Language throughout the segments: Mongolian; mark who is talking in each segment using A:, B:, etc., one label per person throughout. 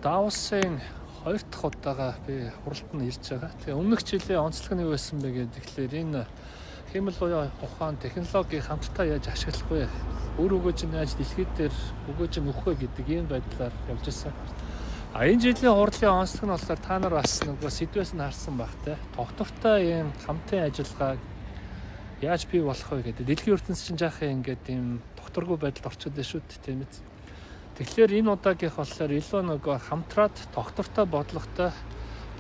A: Давосын хоёр дахь удаага би хуралд нь ирж байгаа. Тэгээ өмнөх жилийн онцлог нь юу байсан бэ гэхээр энэ хиймэл оюун ухаан технологиг хамтдаа яаж ашиглах вэ? Үр өгөөж нь яаж дэлхийд дээр өгөөж нь өгөх вэ гэдэг ийм байдлаар явж ирсэн. А энэ жилийн хурлын онцлог нь болохоор та нар бас нөгөө сэдвээс нь харсан байх те. Тогтвортой ийм хамтын ажиллагааг яаж бий болох вэ гэдэг. Дэлхийн ертөнц чинь жаахан ингээд ийм тогтворгүй байдалд орчод байна шүү дээ, тийм ээ. Тэгэхээр энэ удаагийнх болохоор илүү нөгөө хамтраад тогтвортой бодлоготой,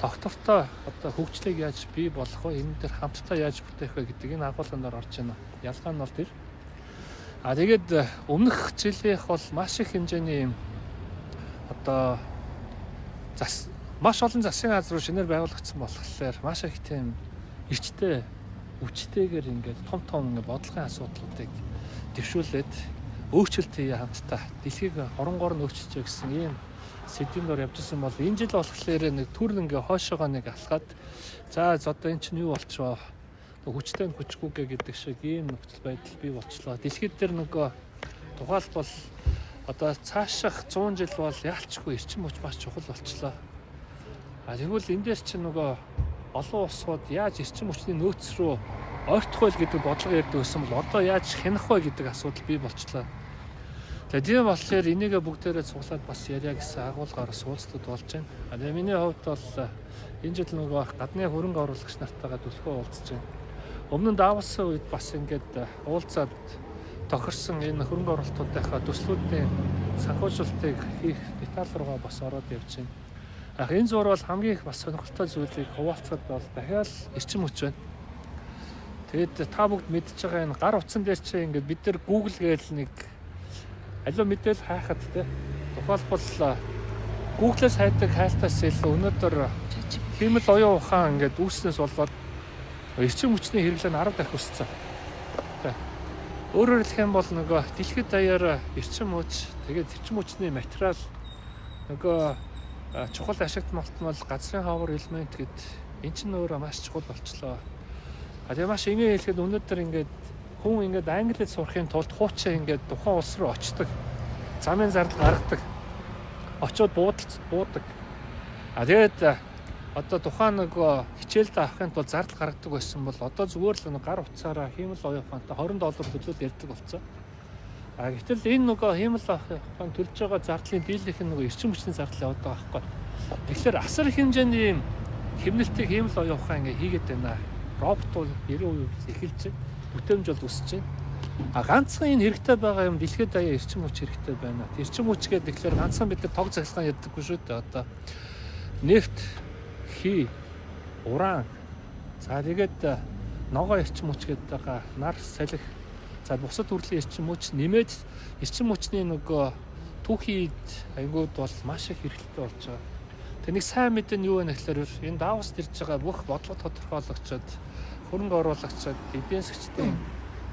A: тогтвортой одоо хөгжлийг яаж бий болох вэ? Энэ дээр хамтдаа яаж бүтээх вэ гэдэг энэ агуулганд орж байна. Ялгаа нь бол тэр. А тэгээд өмнөх жилийнх бол маш их хэмжээний юм одоо зас маш олон засгийн газар руу шинээр байгуулагдсан болохоор маш их тийм эрчтэй өвчтэйгээр ингээд том том ингээд бодлогын асуудлуудыг дэвшүүлээд өөрчлөлт хийе, хамтдаа дэлхийг оронгоор нь өөрчилж гэсэн ийм сэдвийн дор явж исэн бол энэ жил болохоор нэг түр ингээ хойшоогоо нэг алхаад, за одоо эн чинь юу болчихоо, хүчтэй нь хүчгүйгээ гэдэг шиг ийм нөхцөл байдал бий болчлоо. Дэлхийд дээр нөгөө тухайлбал одоо цаашах 100 жил бол яалчгүй эрчим хүч маш чухал болчлоо. А тэгвэл энэ дээр чинь нөгөө олон улсууд яаж эрчим хүчний нөөц рүү ойртох вэ гэдэг бодлого ярьдаг байсан бол одоо яаж хянах вэ гэдэг асуудал бий болчлоо. Тэгээ тийм болохоор энийгээ бүгдээрээ цуглаад бас ярья гэсэн агуулгаар суулцтууд болж байна. А тэгээ миний хувьд бол энэ жил нөгөө гадны хөрөнгө оруулагч нартайгаа түлхүү уулзж байна. Өмнө нь Давосын үед бас ингээд уулзаад тохирсон энэ хөрөнгө оруулалтуудынхаа төслүүдийн санхүүжүүлэлтийг хийх деталь руугаа бас ороод явж байна. Ах энэ зур бол хамгийн их бас сонирхолтой зүйлийг хуваалцахад бол дахиад эрчим хүч байна. Тэгээд та бүгд мэдж байгаа, энэ гар утсан дээр чи ингээд бид нар Google гээл нэг аливаа мэдээлэл хайхад те, тухайлбал Google-ээс хайдаг хайлтаас илүү өнөөдөр хиймэл оюун ухаан ингээд үүснээс болоод эрчим хүчний хэрэглээ нь 10 дахин өссөн. Тэ. Өөрөөр хэлэх юм бол нөгөө дэлхийд даяар эрчим хүч, тэгээд эрчим хүчний материал, нөгөө чухал ашигт малтмал газрын ховор элемент гэд эн чинь өөрөө маш чухал болчлоо. А тэгээ маш энгийн хэлэхэд өнөөдөр ингээд хүн ингээд англи хэл сурахын тулд хуучин ингээд тухайн улс руу очдог. Замын зардал гаргадаг. Очоод буудалц буудаг. А тэгээд одоо тухайн нөгөө хичээлдээ авахын тулд зардал гаргадаг байсан бол одоо зүгээр л нэг гар утсаараа хиймэл оюун ухаантай 20 доллар төлөөл ярьдаг болсон. А гэтэл энэ нөгөө хиймэл оюун ухаан төлж байгаа зардлын дийлэнх нь нөгөө эрчим хүчний зардал яваад байгаа байхгүй. Тэгэхээр асар их хэмжээний юм хэмнэлтийг хиймэл оюун ухаан ингээ хийгээд байна. Робот бол 90% эхэлж байна. Бүтээмж бол өсөж байна. А ганцхан энэ хэрэгтэй байгаа юм дэлхийд даяар эрчим хүч хэрэгтэй байна. Эрчим хүч гэдэг тэгэхээр ганцхан бид нар тог цахилгаан яддаггүй шүү дээ. Одоо нефт, хий, уран, за тэгээд ногоо эрчим хүч гэдэг байгаа, нар, салхи, за бусад төрлийн эрчим хүч нэмээд эрчим хүчний нөгөө түүхий эд аянгууд бол маш их хэрэгтэй болж байгаа. Тэг нэг сайн мэдээ нь юу вэ гэхээр энэ Давост ирж байгаа бүх бодлого тодорхойлогчид, хөрөнгө оруулагчид, эдийн засгчдын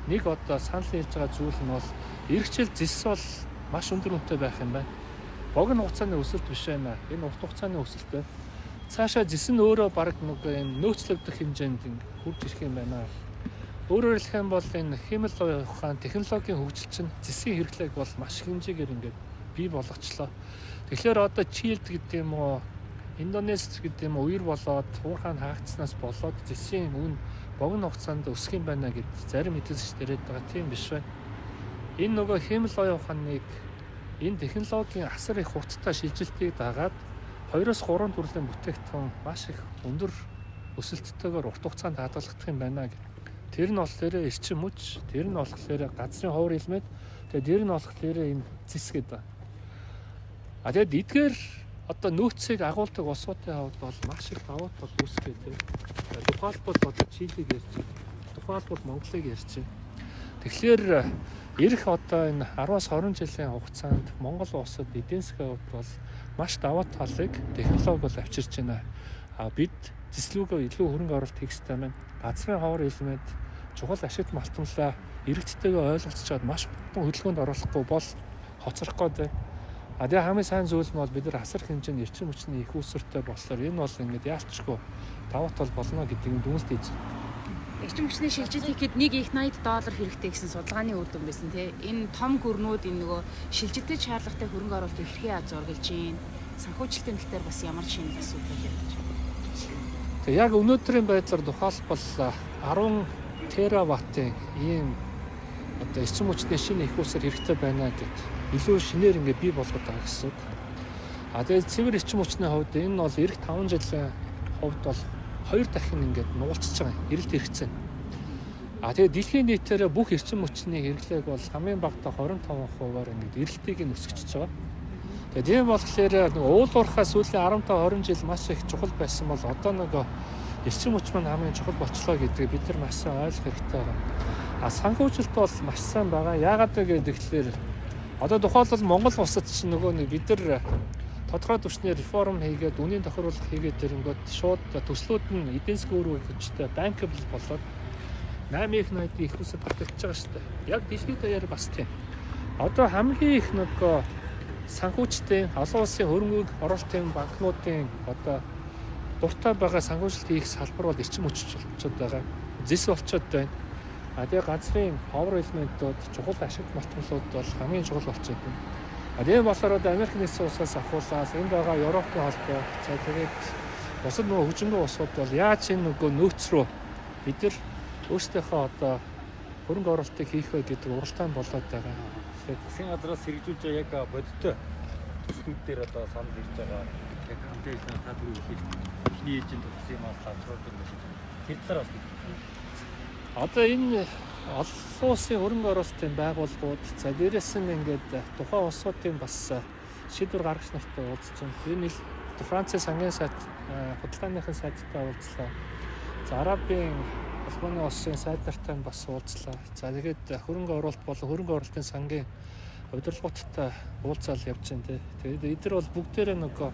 A: нэг одоо санал нийлж байгаа зүйл нь бол ирэх жил зэс бол маш өндөр үнэтэй байх юм байна. Богино хугацааны өсөлт биш байна. Энэ урт хугацааны өсөлт байна. Цаашаа зэс нь өөрөө баг нэг энэ нөөцлөгдөх хэмжээнд хүрж ирэх юм байна. Өөрөөр хэлэх юм бол энэ хиймэл оюун ухаан технологийн хөгжил чинь зэсийн хэрэглээг бол маш хэмжээгээр ингээд бий болгочлоо. Тэгэхээр одоо Чилд гэдэг юм уу, Индонез гэдэг юм уу, үер болоод уурхаан хаагдсанаас болоод зэсийн үн богино хугацаанд өсөх юм байна гэд зарим эдийн засгч яриад байгаа, тийм биш байна. Энэ нөгөө хиймэл оюун ухааныг, энэ технологийн асар их хурдтай шилжилтийг дагаад 2-оос 3 төрлийн бүтээгдэхүүн маш их өндөр өсөлттэйгээр урт хугацаанд хадгалагдах юм байна гэх. Тэр нь болохоор эрчим хүч, тэр нь болохоор газрын ховор элемент, тэгээд тэр нь болохоор энэ зэс гэдэг. А тэгээд эдгээр одоо нөөцийг агуулдаг улсуудын хувьд бол маш их давуу тал үүсгэх гэдэг. Тухайлбал одоо Чилийг ярьж байна. Тухайлбал Монголыг ярьж байна. Тэгэхээр ирэх одоо энэ 10-аас 20 жилийн хугацаанд Монгол улсад эдийн засгийн хувьд бол маш давуу талыг технологи бол авчирч байна. А бид зэслүүгээ илүү хөрөнгө оруулалт хийх хэрэгтэй байна. Газрын ховор элемент чухал ашигт малтамлаа иргэдтэйгээ ойлголцож чад маш хурдан хөдөлгөөнд оруулахгүй бол хоцрох гээд байна. А тэгээ хамгийн сайн зүйл нь бол бид нар асар хэмжээний эрчим хүчний их үүсвэртэй болохоор энэ бол ингээд яалчгүй давуу тал болно гэдэг нь дүгнэлт хийж байна.
B: Эрчим хүчний шилжилт хийхэд нэг их 80 доллар хэрэгтэй гэсэн судалгааны үр дүн байсан тий. Энэ том гүрнүүд энэ нөгөө шилжилтэд шаардлагатай хөрөнгө оруулалт хэрхэн яаж зургалж гин. Санхүүжилтийн тал дээр бас ямар шинэ асуудал ярьж байна?
A: Тэгээ яг өнөөдрийн байдлаар тухайлбал 10 тераваттын ийм одоо эрчим хүчний шинэ их усэр хэрэгтэй байна гэд илүү шинээр ингээ бий болгоод байгаа гэсэн үг. А тэгээд цэвэр эрчим хүчний хувьд энэ бол эх 5 жилийн хувьд бол 2 дахин ингээд нугалцж байгаа эрэлт хэрэгцээ. А тэгээд дэлхийн нийтээр бүх эрчим хүчний хэрэглээг бол хамгийн багадаа 25%-аар ингээд эрэлтийг нь өсгөж байгаа. Тэгээд тийм болохоор нөгөө уул уурхай сүүлийн 15 20 жил маш их чухал байсан бол одоо нөгөө эрчим хүч маань хамгийн чухал болчлоо гэдгийг бид нар маш сайн ойлгох хэрэгтэй байна. А санхүүжилт бол маш сайн байгаа. Яагаад вэ гэхээр одоо тухайлбал Монгол улсад чинь нөгөө нэг бид нар тодорхой түвшний реформ хийгээд үнийн тохируулах хийгээд тэрэнгүүт шууд төслүүд нь эдийн засгийн үр өгөгчтэй bankable болоод 8 их 80 их усад баталж байгаа шүү дээ. Яг дэлхийд даяар бас тийм. Одоо хамгийн их нөгөө санхүүжтийн олон улсын хөрөнгө оруулалтын банкнуудын одоо дуртай байгаа санхүүжилт хийх салбар бол эрчим хүч болчиход байгаа. Зэс болчиход байна. А тэгээ газрын power элементүүд, чухал ашиг малтгалууд бол хамгийн чухал болчиход байна. А тийм болохоор одоо Америк нэгдсэн улсаас ахуулаад энд байгаа Европын холбоо, за тэгээд бусад нөгөө хөгжингүй улсууд бол яаж энэ нөгөө нөөц рүү бид нар өөрсдийнхөө одоо хөрөнгө оруулалтыг хийх вэ гэдэг уралдаан болоод байгаа.
C: Тэгэхээр засгийн газраас хэрэгжүүлж байгаа яг бодиттой төслүүд дээр одоо санал ирж байгаа. Яг хамтын ажиллагаа та түрүү хэлээ. Эхний ээлжинд туссан юм аа лавцрууд юм шиг. Тэр талаар бас нэг.
A: Одоо энэ олон улсын хөрөнгө оруулалтын байгууллагууд, за дээрэс нь ингээд тухайн улсуудын бас шийдвэр гаргагч нартай уулзж байна. Энэ Францын сангийн сайд, худалдааныхын сайдтай уулзлаа. За Арабын холбооны улсын сайд нартай бас уулзлаа. За тэгээд хөрөнгө оруулалт болон хөрөнгө оруулалтын сангийн удирдлагуудтай уулзаал явж байна те. Тэгээд эдгээр бол бүгдээрээ нөгөө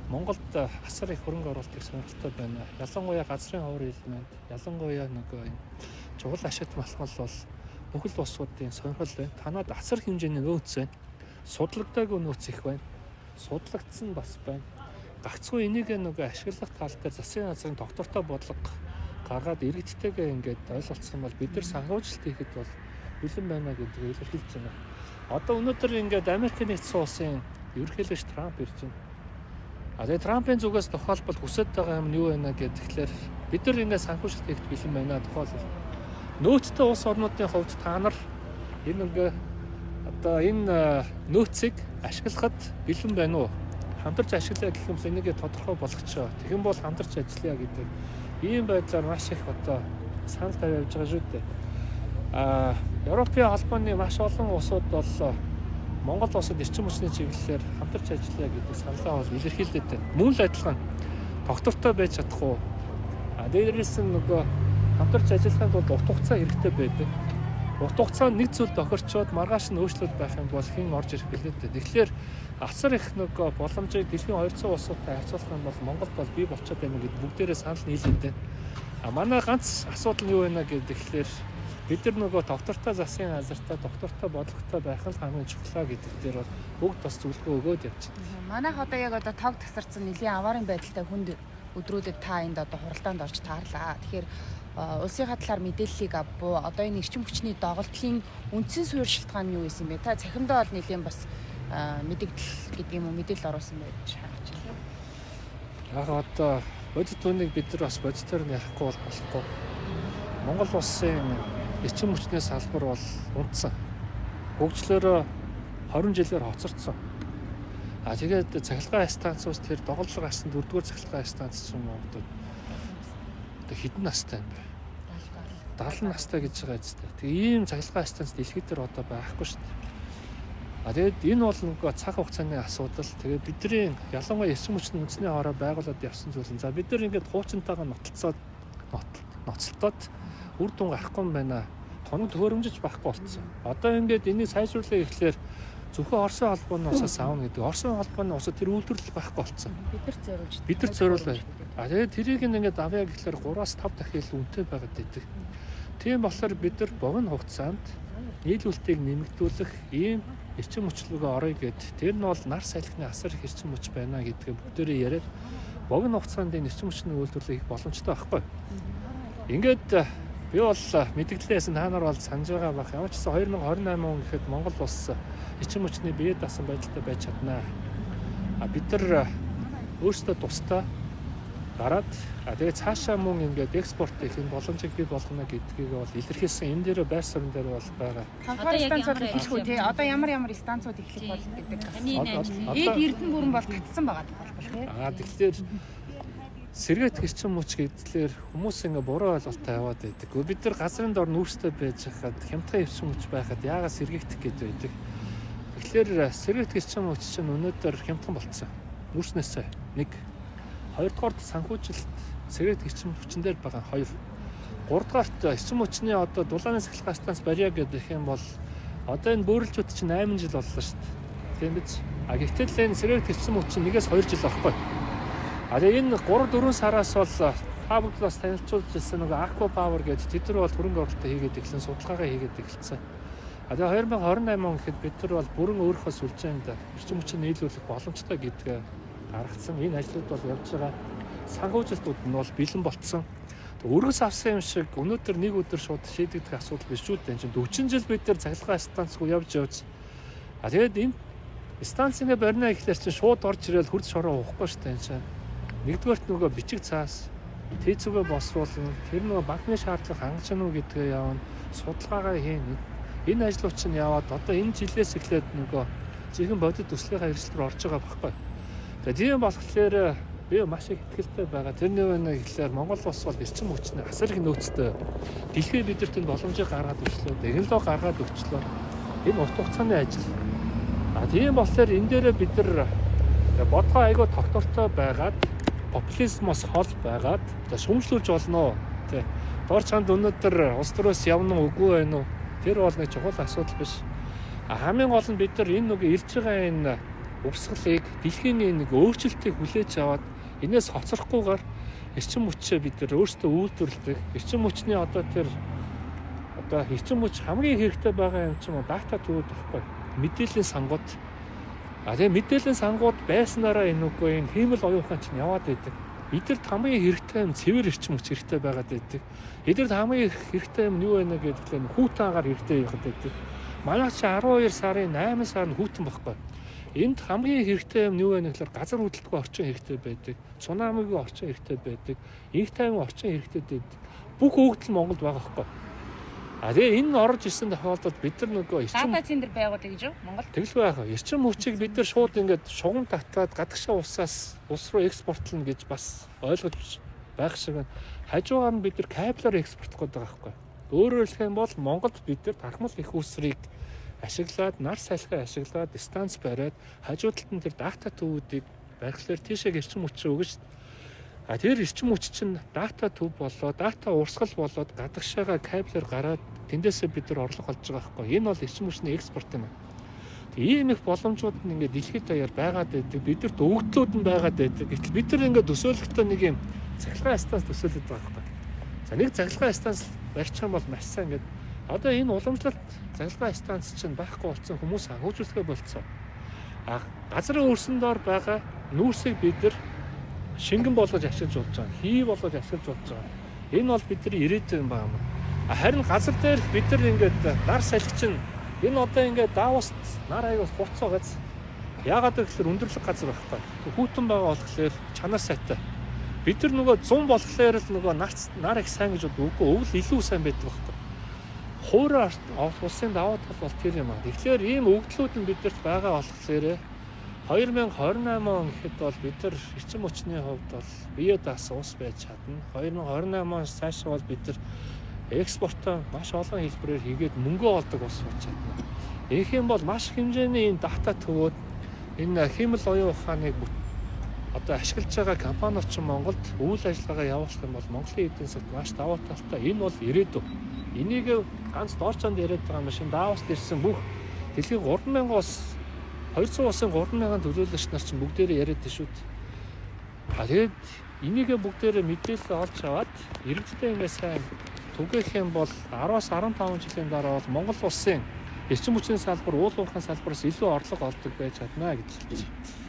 A: Монголд асар их хөрөнгө оруулалтыг сонирхолтой байна. Ялангуяа газрын ховор элемент, ялангуяа нөгөө энэ чухал ашигт малмал бол бүхэл улсуудын сонирхол байна. Танад асар хэмжээний нөөц байна. Судлагдаагүй нөөц их байна. Судлагдсан бас байна. Гагцхүү энийг нөгөө ашиглах тал дээр засгийн газрын тогтвортой бодлого гаргаад иргэдтэйгээ ингээд ойлголцсон бол бид нар санхүүжилт хийхэд бол бэлэн байна гэдгийг илэрхийлж байна. Одоо өнөөдөр ингээд Америк нэгдсэн улсын ерөнхийлөгч Трамп ирж байна. А тэгээ Трампын зүгээс тухайлбал хүсэж байгаа юм нь юу байна гэхээр бид нар ингээд санхүүжилт хийхэд бэлэн байна тухайлбал. Нөөцтэй улс орнуудын хувьд та нар энэ ингээ одоо энэ нөөцийг ашиглахад бэлэн байна уу? Хамтарч ашиглая гэх юм бол энийг тодорхой болгочоо. Тэгэн бол хамтарч ажиллая гэдэг ийм байдлаар маш их одоо санал тавиад явж байгаа шүү дээ. А Европын холбооны маш олон улсууд бол Монгол улсад эрчим хүчний чиглэлээр хамтарч ажиллая гэдэг саналаа бол илэрхийлдэг. Мөн л адилхан тогтвортой байж чадах уу? А дээрээс нь нөгөө хамтарч ажиллахын тулд урт хугацаа хэрэгтэй байдаг. Урт хугацаанд нэг зүйл тохирчоод маргааш нь өөрчлөлт байх юм бол хэн орж ирэх билээ дээ. Тэгэхээр асар их нөгөө боломжийг дэлхийн 200 улсуудтай харьцуулах юм бол Монголд бол бий болчиход байна гэд бүгдээрээ санал нийлээд байна. А манай ганц асуудал нь юу байна гэхээр бид нар нөгөө тогтвортой засгийн газартай, тогтвортой бодлоготой байх нь хамгийн чухлаа гэдэг дээр бол бүгд бас зөвлөгөө өгөөд явчихна.
B: Манайх одоо яг одоо тог тасарсан нэлийн аваарын байдалтай хүнд өдрүүдэд та энд одоо хуралдаанд орж таарлаа. Тэгэхээр улсынхаа талаар мэдээллийг авбуу. Одоо энэ эрчим хүчний доголдлын үндсэн суурь шалтгаан нь юу байсан бэ? Та цахимдаа бол нэлийн бас мэдэгдэл гэдэг юм уу мэдээлэл оруулсан байж харж байна.
A: Яг одоо бодит үнийг бид нар бас бодитоор нь ярихгүй бол болохгүй. Монгол улсын эрчим хүчний салбар бол унтсан. Хөгжлөөрөө 20 жилээр хоцордсон. А тэгээд цахилгаан станцаас тэр доголдол гарсан 4-р цахилгаан станц ч юм уу одоо хэдэн настай юм бэ? 70 настай гэж байгаа зү. Тэгээ ийм цахилгаан станц дэлхийд дээр одоо байхгүй шүү дээ. А тэгээд энэ бол нөгөө цаг хугацааны асуудал. Тэгээд бидний ялангуяа эрчим хүчний үндэсний хороо байгуулад явсан зүйл нь. За бид нар ингээд хуучинтайгаа нотолцоод ноцолтоод үр дүн гарахгүй юм байна. Тоног төхөөрөмжөж байхгүй болцсон. Одоо ингээд энийг сайжруулах гэхлээр зөвхөн Оросын холбооны улсаас аавна гэдэг. Оросын холбооны улсад тэр үйлдвэрлэл байхгүй болцсон.
B: Бид нар зориулж.
A: А тэгээд тэрийг ингээд авъя гэхлээр 3-5 дахин илүү үнэтэй байгаад байдаг. Тийм болохоор бид нар богино хугацаанд нийлүүлэлтийг нэмэгдүүлэх ийм эрчим хүч рүүгээ оръё гэд. Тэр нь бол нар салхины асар их эрчим хүч байна гэдгээ бүгдээрээ яриад богино хугацаанд энэ эрчим хүчний үйлдвэрлэл хийх боломжтой байхгүй. Ингээд би бол мэдгэлээс та нар бол санаж байгаа бах. Ямар ч гэсэн 2028 он гэхэд Монгол улс эрчим хүчний бие даасан байдалтай байж чаднаа. Бид нар өөрсдөө тусдаа гараад тэгээ цаашаа мөн ингээд экспорт хийх энэ боломжийг бий болгоно гэдгийг бол илэрхийлсэн. Энэ дээр байр суурин дээр бол байгаа.
B: Тавдугаар станцууд эхлэх үү те? Одоо ямар ямар станцууд эхлэх бол гэдэг. Эд Эрдэнэ бүрэн бол татсан байгаа тохиолдол те.
A: Тэгэхээр сэргээх эрчим хүч гэдлээр хүмүүс ингээ буруу ойлголттой яваад байдаг. Бид нар газрын дор нүүрстэй байж хахад хямдхан эрчим хүч байхад яагаад сэргээгдэх гээд байдаг. Тэгэхээр сэргээх эрчим хүч чинь өнөөдөр хямдхан болцсон. Нүүрснээсээ нэг. Хоёрдугаарт санхүүжилт сэргээх эрчим хүчин дээр байгаа хоёр. Гуравдугаарт эрчим хүчний одоо дулааны сахилгын станц барья гэдэг юм бол одоо энэ бөөрөлжүүд чинь 8 жил боллоо шүү дээ. Тийм биз? А гэвтэл энэ сэргээх эрчим хүч чинь 1-ээс 2 жил байхгүй. А тэгээ энэ 3-4 сараас бол та бүгд бас танилцуулж ирсэн нэг Aqua Power гэдэг тэд нар бол хөрөнгө оруулалт хийгээд эхэлсэн, судалгаагаа хийгээд эхэлсэн. А тэгээ 2028 он гэхэд бид нар бол бүрэн өөрийнхөө сүлжээнд эрчим хүчийг нийлүүлэх боломжтой гэдгээ гаргацсан. Энэ ажлууд бол явж байгаа. Санхүүжилтүүд нь бол бэлэн болцсон. Өргөс авсан юм шиг өнөөдөр нэг өдөр шууд шийдэгдэх асуудал биш үү дээ. 40 жил бид нар цахилгаан станцгүй явж явж. А тэгээд энэ станцыг барина гэхлээр чинь шууд орж ирэл хурц шороо уухгүй шүү дээ энэ чинь. Нэгдүгээрт нөгөө бичиг цаас тээцүүгээ босруулна. Тэр нөгөө банкны шаардлага хангаж гэнэ үү гэдгээ явна. Судалгаагаа хийнэ. Энэ ажлууд чинь яваад одоо энэ жилээс эхлээд нөгөө жинхэнэ бодит төслийнхаа хэрэгсэл рүү орж байгаа байхгүй. Тэгээ тийм болохоор би маш их итгэлтэй байгаа. Тэрний байна гэхлээр Монгол улс бол эрчим хүчний асар их нөөцтэй. Дэлхий бидэрт энэ боломжийг гаргаад өчлөө. Технологи гаргаад өчлөө. Энэ урт хугацааны ажил. А тийм болохоор энэ дээрээ бид нар бодгоо айгүй тогтвортой байгаад популизмоос хол байгаад за шүүмжлүүлж болно. Тэ. Дор чанд өнөөдөр улс төрөөс явна уу үгүй байна уу? Тэр бол нэг чухал асуудал биш. А хамгийн гол нь бид нар энэ нэг ирж байгаа энэ увсгалыг дэлхийн нэг өөрчлөлтийг хүлээж аваад энээс хоцрохгүйгээр эрчим хүчээ бид нар өөрсдөө үйлдвэрлэдэг. Эрчим хүчний одоо тэр одоо эрчим хүч хамгийн хэрэгтэй байгаа юм чинь дата төвүүд байхгүй. Мэдээллийн сангууд. А тэгээ мэдээллийн сангууд байснараа энэ үгүй энэ хиймэл оюун ухаан чинь яваад байдаг. Эдгэрт хамгийн хэрэгтэй юм цэвэр эрчим хүч хэрэгтэй байгаад байдаг. Эдгэрт хамгийн хэрэгтэй юм юу байна гэдгээр хүүтэн агаар хэрэгтэй байгаад байдаг. Манай чи 12 сарын 8 сар нь хүүтэн байхгүй. Энд хамгийн хэрэгтэй юм юу байна гэхээр газар хөдлөлтгүй орчин хэрэгтэй байдаг. Цунамигийн орчин хэрэгтэй байдаг. Инх тайван орчин хэрэгтэй байдаг. Бүх өгөгдөл Монголд байгаа байхгүй. А тэгээ энэ орж ирсэн тохиолдолд бид нар нөгөө эрчим
B: дата центр байгуулъя гэж юу Монгол?
A: Тэгэл байх. Эрчим хүчийг бид нар шууд ингээд шугам татаад гадагшаа улсаас улс руу экспортлно гэж бас ойлгож байх шиг байна. Хажуугаар нь бид нар кабелаар экспортлох гэдэг байгаа байхгүй. Өөрөөр хэлэх юм бол Монголд бид нар тархмал их усрыг ашиглаад, нар салхиа ашиглаад, станц бариад хажуу талд нь тэр дата төвүүдийг барихлаар тийшээ эрчим хүч өгнө шүү. А тэр эрчим хүч чинь дата төв болоод, дата урсгал болоод гадагшаага кабелээр гараад тэндээсээ бид нар орлого олж байгаа байхгүй. Энэ бол эрчим хүчний экспорт юм. Ийм их боломжууд нь ингээд дэлхийд даяар байгаад байдаг. Бидэрт өгдлүүд нь байгаад байдаг. Гэтэл бид нар ингээд төсөөлөхдөө нэг юм цахилгаан станц төсөөлөд байгаа байхгүй. За нэг цахилгаан станц барьчих юм бол маш сайн ингээд одоо энэ уламжлалт цахилгаан станц чинь байхгүй болсон хүмүүс санхүүжүүлэхээ болцсон. А газрын өрсөн доор байгаа нүүрсийг бид нар шингэн болгож ашиглаж болж байгаа. Хий болгож ашиглаж болж байгаа. Энэ бол бидний ирээдүйн юм байна. Харин газар дээр бид нар ингээд нар салхи чинь энэ одоо ингээд Давост нар аяг хурцаа гац. Яагаад гэвэл өндөрлөг газар байхгүй. Хүүтэн байгаа болохоор чанар сайтай. Бид нар нөгөө 100 болохоор л нөгөө нар их сайн гэж боддог. Үгүй өвөл илүү сайн байдаг байхгүй. Хуурай улсын даваа тал бол тэр юм аа. Тэгэхээр ийм өгдлүүд нь бидэрт байгаа болохоор 2028 он гэхэд бол бид нар эрчим хүчний хувьд бол бие даасан ус байж чадна. 2028 он цаашаа бол бид нар экспортоо маш олон хэлбэрээр хийгээд мөнгө олдог ус болж чадна. Ийх юм бол маш хэмжээний энэ дата төвөөд энэ хиймэл оюун ухааныг одоо ашиглаж байгаа компаниуд чинь Монголд үйл ажиллагаа явуулах юм бол Монголын эдийн засагт маш давуу талтай. Энэ бол ирээдүй. Энийг ганц Дорчонд яриад байгаа юм шиг Давост ирсэн бүх дэлхийн 3000 улс 200 улсын 3000 төлөөлөгч нар чинь бүгдээрээ яриад байна шүү дээ. А тэгээд энийгээ бүгдээрээ мэдээлэл олж аваад иргэдтэй ингээд сайн түгээх юм бол 10-аас 15 жилийн дараа бол Монгол улсын эрчим хүчний салбар, уул уурхайн салбараас илүү орлого олдог байж чадна гэж хэлж байна.